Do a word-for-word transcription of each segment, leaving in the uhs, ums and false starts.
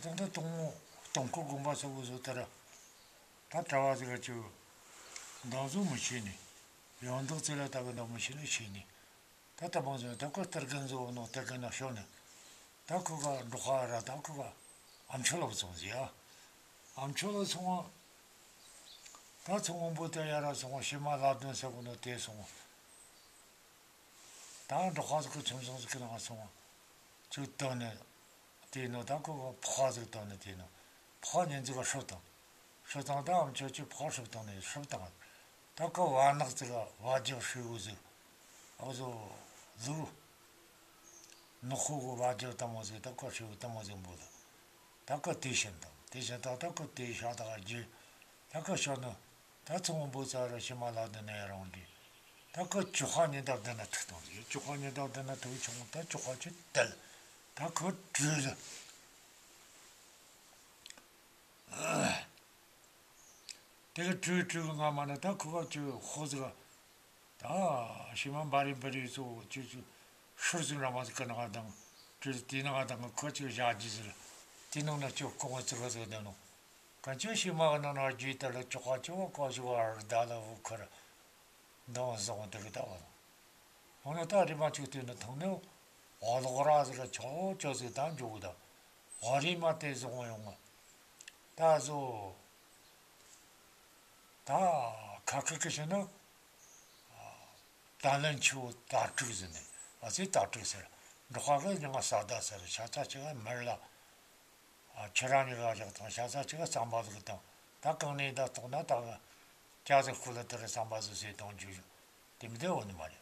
ད་ད་དུང་སྟོང་སྐོར་དགོན་པ་ཚོ་བཟོ་ལྟར། ད་གྲྭ་བ་ཟིག་ག་ཅིག་འདང་བཟོ་མི་བྱེད་ནི། ཡོན་བདག་ཚེ་ལ་ལྟ་བུ་འདང་མི་བྱེད་ནི་བྱེད་ནི། ད་ལྟ་བང་ཟོ་ད་ཁོ་སྟར་གན་བཟོ་ནོ་སྟར་གན་ན་ཤོར་ནི། ད་ཁོ་ག་འབྲོག་ཁ་ར་ད་ཁོ་ག་ཨ་མཆོད་ལ་བུ་ཚོང་ཟིག་ཡ། ཨ་མཆོད་ལ་སོང་བ། ད་ཚོང་དཔོན་པོ་དེ་ཡར་ར་སོང་བ། ཕྱི་མ་ལ་དོན་ཟེར་གོ་ནོ་དེ་སོང་བ། ད་འབྲོག་ཁ་ཟིག་གི་ཁྱིམ་ཚང་ཟིག་གི་ནང་སོང་བ། ཅིག་བཏོན་ནས། དེ་ནོ་ད་ཁོ་ག་ཕོ་ཁ་ཟིག་བཏོན་ནས། དེ་ནོ་ཕོ་ཁ་ཉིན་ཟིག་ག་ཧྲིལ་བཏང་། ཧྲིལ་བཏང་། ད་ཨ་མཆོད་ཀྱིས་ཕོ་ཁ་ཧྲིལ་བཏང་ནས་ཧྲིལ་བཏང་། ད་ཁོ་བ་ནག་ཟིག་ག་བ་རྒྱབ་ཧྲིལ་བོ་ཟིག་ཨ་བཟོ་ལུག་ནག་ཁོ་གི་བ་རྒྱབ་དམ་བོ་ཟིག་ད་ཁོ་ཧྲིལ་བོ་དམ་བོ་ཟིག་འབོད་ལ། ད་ཁོ་དེ་བྱིན་བཏང་། དེ་བྱིན་བཏང་། ད་ཁོ་དེ་ཤ་ད་ག་རྒྱུ། ད་ཁོ་ཤོར་ནོ། ད་ཚོང་དཔོན་པོ་ཚ་ར་ཕྱི་མ་ལ་དོན་ན་ཡར་རང་འདི། ད་ཁོ་ཅོག་ཁ་ཉི་ཟླ་བདུན་ན་ཐུག་བཏང་ཟིག་ཅོག་ཁ་ཉི་ཟླ་བདུན་ན་ཐུག་བྱུང་། ད་ཅོག་ཁ་ཅིག་དལ། ད་ཁོ་བྲོས་ལ། དེ་གི་བྲོས་བྲོས་གི་ང་མ་ན་ད་ཁོ་ག་ཅིག་ཧོ་ཟིག་ད་ཕྱི་མ་འབའ་རི་འབའ་རི་ཚོ་ཅིག་ཅིག་ཤུར་ཟིག་ར་མ་ཟིག་གི་ནང་དང་། བྲོས་དེ་ནང་དང་ཁོ་ཅིག་བཞག་རྒྱུ་ཟིག་དེ་ནང་ན་ཅིག་ཁོ་ག་ཙི་ག་ཟིག་བསྡད་ནོ། གན་ཅི་ཕྱི་མ་གི་ནང་ན་རྒྱུ་དར་ལ་ཅོག་ཁ་ཅོག་ཁ་ཞིག་བར་ད་ལ་བུ་ཁར་འདང་བཟང་དེ་གི་ད་བ། འོ་ན་ད་རི་མ་ཆུ་དེ་ནི་ཐང་ནས་འོ་ལོག་ར་ཟིག་ལ་ཆོ་ཆོ་ཟིག་ད་འཇུག་ད། འོ་རི་མ་དེ་བཟང་ཡོང་ང་། ད་བཟོ། ད་ཁ་ཁ་ཁ་ཤི་ན། ད་ལན་ཆུ་བོ་དར་དྲུག་ཟེར་ནས། ཨ་ཙི་དར་དྲུག་ཟེར། འབྲོག་ཁ་གི་མྱིང་ང་ས་དར་ཟེར། ཤ་ཚ་ཅིག་ག་མར་ལ། ཨ་ཁྱེད་རང་གཉིས་ཀ་བཞག་དང་། ཤ་ཚ་ཅིག་ག་རྩམ་པ་ཟིག་དང་། ད་གང་ནས་ད་བཏོག་ན་ད་ཅ་ཟིག་ཁུ་ལ་དེར་རྩམ་པ་ཟིག་ཟོས་དང་རྒྱུ། དེ་མི་དེ་འོ་ནི་མ་རེད།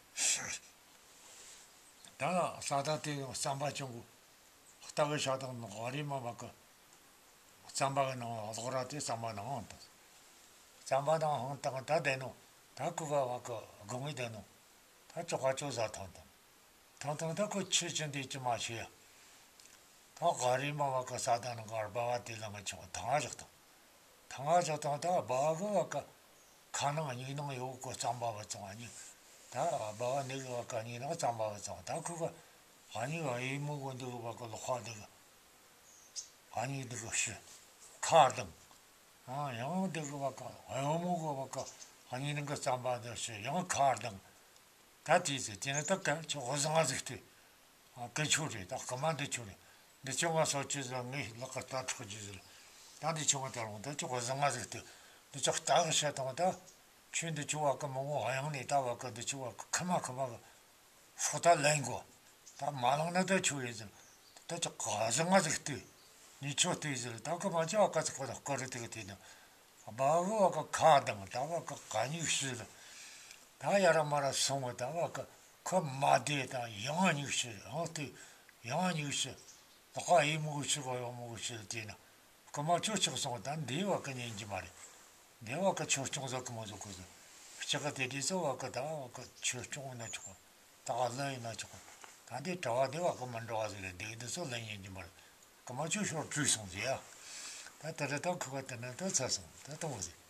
ད་ས་ད་དེ་རྩམ་པ་ཅུང་གོ། སྟག་གི་ཤ་དང་ནི་འོ་རི་མ་བ་གི་རྩམ་པ་གི་ནང་ལོག་ར་དེ་རྩམ་པ་ནང་ཧང་དང་། རྩམ་པ་ནང་ཧང་དང་ད་བསྡད་ནོ། ད་ཁུ་ག་བ་གི་སྒོ་ངའི་བསྡད་ནོ། ད་ཅོག་ཁ་ཅོག་ཟ་ཐང་དང་། ཐང་ཐང་ད་ཁོ་ཆི་ཅི་འདི་ཅི་མ་ཤེས་ཡ། ད་འོ་རི་མ་བ་གི་ས་ད་ནང་ག་སྦ་བ་དེ་ལ་ང་ཆུང་ཐང་ང་བཞག་དང་། ཐང་ང་བཞག་དང་། ད་སྦ་བ་གི་བ་གི་ཁ་ནང་སྙིང་ནང་ཡོད་གོ་རྩམ་པ་བ་བཙོང་ཨ་ནི། ད་སྦ་བ་འདི་གི་བ་གི་སྙིང་ནང་རྩམ་པ་བ་བཙོང་། ད་ཁོ་གི་ཨ་ནི་གི་ཨེ་མོ་གོ་འདི་གི་བ་གི་ལོག་ཁ་འདི་གི་ཨ་ནི་འདི་གི་ཤི་ཁ་དང་། ཨ་ཡང་འདི་གི་བ་གི་ཨེ་མོ་གི་བ་གི་ཨ་ནི་ནང་གི་རྩམ་པ་འདི་ཤི་ཡང་ཁ་དང་། ད་དེ་ཟེར་དེ་ནི་ད་གན་ཆོག་གོ་ཟང་ང་ཟིག་སྟེ། ཨ་གན་ཆོག་རེད། ད་ག་མ་འདི་ཆོག་རེད། འདི་ཆོག་ང་སོ་ཆི་ཟིག་ངའི་ལག་ག་ལྟ་ཁྲག་རྒྱུ་ཟིག་ད་འདི་ཆོག་ང་ད་རུང་ད་ཆོག་གོ་ཟང་ང་ཟིག་སྟེ། འདི་ཆོག་ལྟ་གི་བཤད་དང་། ད་ཁྱོད་འདི་ཆོག་བ་གི་མི་ངོ་ཧ་ཡང་ནས་ད་བ་གི་འདི་ཆོག་བ་གི་ཁི་མ་ཁི་མ་གི་སྲོག་ད་ལེན་གོ། ད་མ་ལང་ན་ད་ཆོག་ཡིན་ཟིག་ད་ཆོག་གོ་ཟང་ང་ཟིག་སྟེ། ནི་ཆོག་སྟེ་ཟིག་ད་གི་མ་ཆོག་ཨ་ག་ཚི་གོ་ད་གོ་རི་དེ་གི་དེ་ནི། སྦ་བ་གི་ཁ་དང་ད་བ་གི་ག་སྙིགས་ཤི་ལ། ད་ཡ་ར་མ་ར་སོང་བ་ད་བ་གི་ཁོ་མ་བདེ་ད་ཡང་སྙིགས་ཤི་ཡང་དེ་ཡང་སྙིགས་ཤི། ད་ག་ཡི་མུ་གི་ཤི་ག་ཡང་མུ་གི་ཤི་ལ་དེ་ན་ཁོ་མ་ཆོ་ཆག་སོང་བ་ད་འདི་བ་གི་ཉན་གྱི་མ་རེད། འདི་བ་གི་ཆོ་སྐྱོང་ཟ་གི་མ་ཟ་གི་ཟ། ལྕགས་གི་དེ་དུས་ཚོ་བ་གི་ད་བ་གི་ཆོ་སྐྱོང་ན་ཆོག་ད་ག་ལ་ཡིན་ན་ཆོག་ད་འདི་གྲྭ་བ་འདི་བ་གི་མི་འདྲ་བ་ཟིག་རེད། འདི་གི་འདི་ཚོ་ལ་ཉན་གྱི་མ་རེད། གི་མ་ཆོ་ཤོར་བྲོས་སོང་ཟེར་ཡ། ད་དེ་རེད། ད་ཁུ་བ་དེ་ནས་ད་ཚར་སོང་། ད་གཏོང་བ་ཟེར།